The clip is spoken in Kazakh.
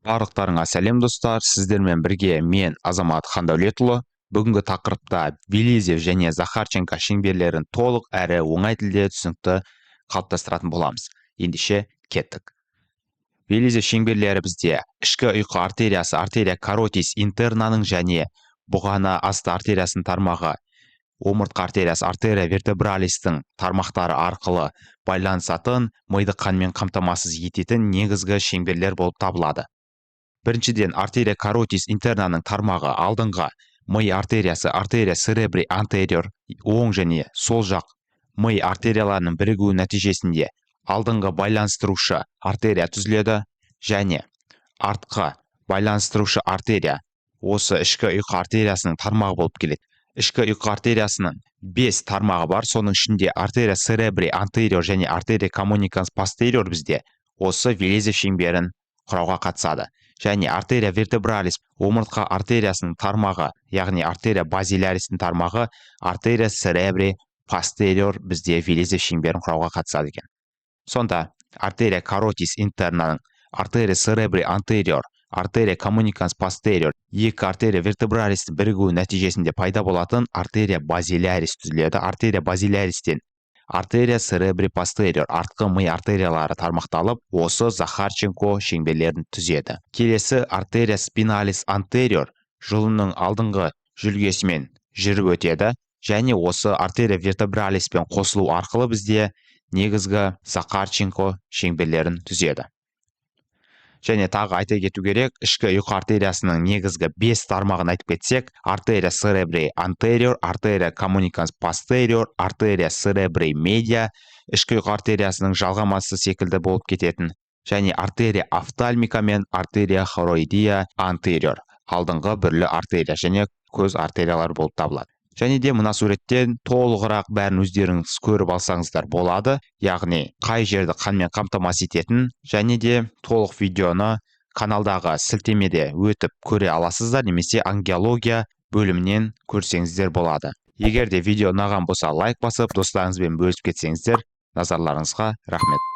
Барлықтарыңа сәлем, достар! Сіздермен бірге мен, Азамат Хандәулетұлы. Бүгінгі тақырыпта Виллизев және Захарченко шеңберлерін толық әрі оңай тілде түсінікті қалыптастыратын боламыз. Ендеше кеттік. Виллизев шеңберлері бізде ішкі ұйқы артериясы артерия каротис интернаның және бұғана асты артериясының тармағы омыртқа артериясы артерия вертебралистің тармақтары арқылы байланысатын, миды қанмен қамтамасыз ететін негізгі шеңберлер болып табылады. Біріншіден, артерия каротис интернаның тармағы алдыңғы ми артериясы артерия церебри антериор, оң және сол жақ ми артерияларының бірігуі нәтижесінде алдыңғы байланыстырушы артерия түзіледі және артқы байланыстырушы артерия осы ішкі ұйқы артериясының тармағы болып келеді. Ішкі ұйқы артериясының бес тармағы бар, соның ішінде артерия церебри антериор және артерия коммуниканс постериор бізде осы Виллизев шеңберін құрауға қатысады. Және артерия вертебралис омыртқа артериясының тармағы, яғни артерия базиларистің тармағы артерия церебри постериор бізде Виллизев шеңберін құрауға қатысады екен. Сонда артерия каротис интернаның артерия церебри антериор, артерия коммуниканс постериор, екі артерия вертебралистің бірігуі нәтижесінде пайда болатын артерия базилярис түзіледі. Артерия базиларистен артерия церебри постериор, артқы ми артериялары тармақталып, осы Захарченко шеңберлерін түзеді. Келесі артерия спиналис антериор жұлынның алдыңғы жүлгесімен жүріп өтеді және осы артерия вертебралиспен қосылу арқылы бізде негізгі Захарченко шеңберлерін түзеді. Және тағы айта кету керек, ішкі ұйқы артериясының негізгі бес тармағын айтып кетсек: артерия церебри антериор, артерия коммуниканс постериор, артерия церебри медиа, ішкі ұйқы артериясының жалғамасы секілді болып кететін, және артерия офтальмика мен артерия хороидеа антериор, алдыңғы бүрлі артерия және көз артериялары болып табылады. Және де мына суреттен толығырақ бәрін өздеріңіз көріп алсаңыздар болады, яғни қай жерді қанмен қамтамасыз ететін. Және де толық видеоны каналдағы сілтемеде өтіп көре аласыздар немесе ангиология бөлімінен көрсеңіздер болады. Егер де видео ұнаған болса, лайк басып, достарыңызбен бөлісіп кетсеңіздер. Назарларыңызға рахмет!